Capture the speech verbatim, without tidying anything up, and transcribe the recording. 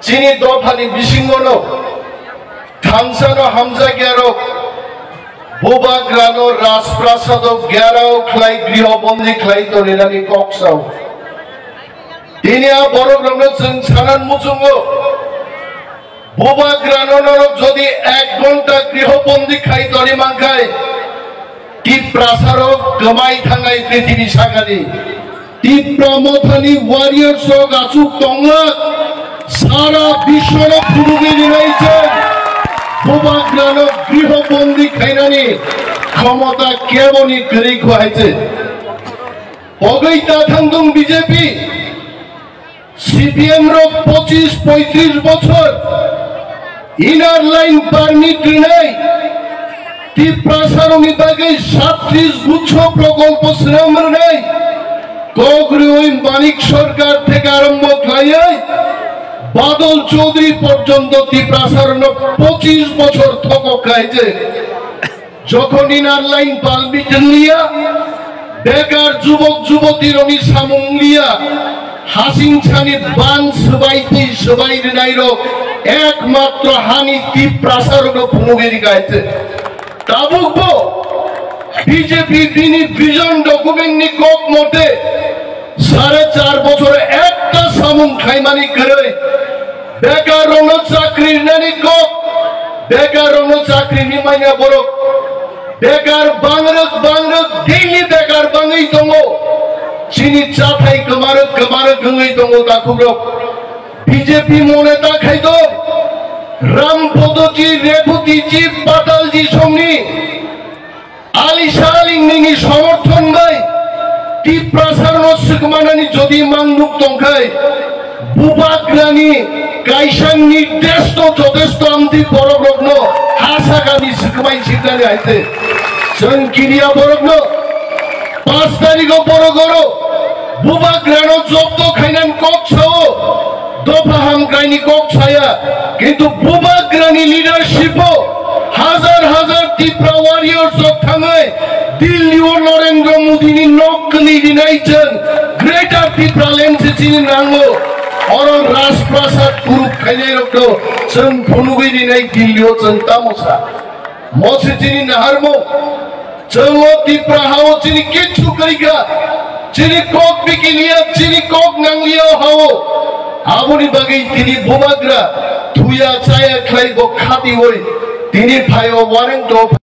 Chini dophani bisingono thangsano hamjakyarok Bubagrano Rajprasado gherao khlai griho bondi khlai tongnani kok sao. Tini a borokrokno chwng sanan muchungo, Bubagrano norok jodi ek ghonta griho bondi khai toni mankhai, Tiprasarok kwmai thangnai prithibi sakani. Tipra Mothani warriors rok achuk tongma sara biswno phunugwi rinai je Bubagrano griho bondi khainani khomota keboni kwrwi kho hai je. Pogwi ta thangdung B J P. C P M rok pochis poitris bochor inner line permit rinai, Tiprasarokni bagwi satris guchho prokolpo swnam rinai, kok rwi Manik Sarkar theke arombo khlaiwi Badal Chaudhary porjonto Tiprasarokno pochis bochor thokok khai je. Jokhon inner line permit liya, bekar jubok jubotirokni samung liya, hasing sani ban swbai twi swbai rwnairok ekmatro hani Tiprasarokno phunugwi rikha hai je. Tabukbo B J P bini vision document ni kok mote sare char bochor ekta samung khlaimani kwrwi. Bekar rokno chakri rinani kok, bekar rokno chakri ni manya borok, bekar bangrok bangrok daily bekar bangwi tongo, chini chathai kwmarok kwmarok wngwi tongo takhukrok. B J P mone ta khai tong, Ram Podoji, Rebuti ji, Patal ji songni Alisa Aling nini somorthon bai Tiprasarno swkmanani jodi mangnuk tongkhai, Bubagrani kaisangni testo jotesto amtwi borokrokno hasakani swkmai siknani haite. Chwng kiriya borokno pas tarikho borok oro Bubagrano jobto khainan kok sao. Dopha hamkraini kok saya, kintu Bubagrani leadership o hazar hazar Tipra warriors rok thangwi Delhi o Narendra Modi ni nok kni rinai chwng Greater Tipraland se chini nango. Oro Rajprasad kurup khainai rok no chwng phunugwi rinai Delhi o chwng tamo sa. Mosi chini naharmung, chwngo Tipra hao chini kichu kwrwikha, chini kok bikiliya, chini kok nangliya o hao. Aboni bagwi tini Bubagra thuya chaya khlai bo khatiwi tini phaio wareng to.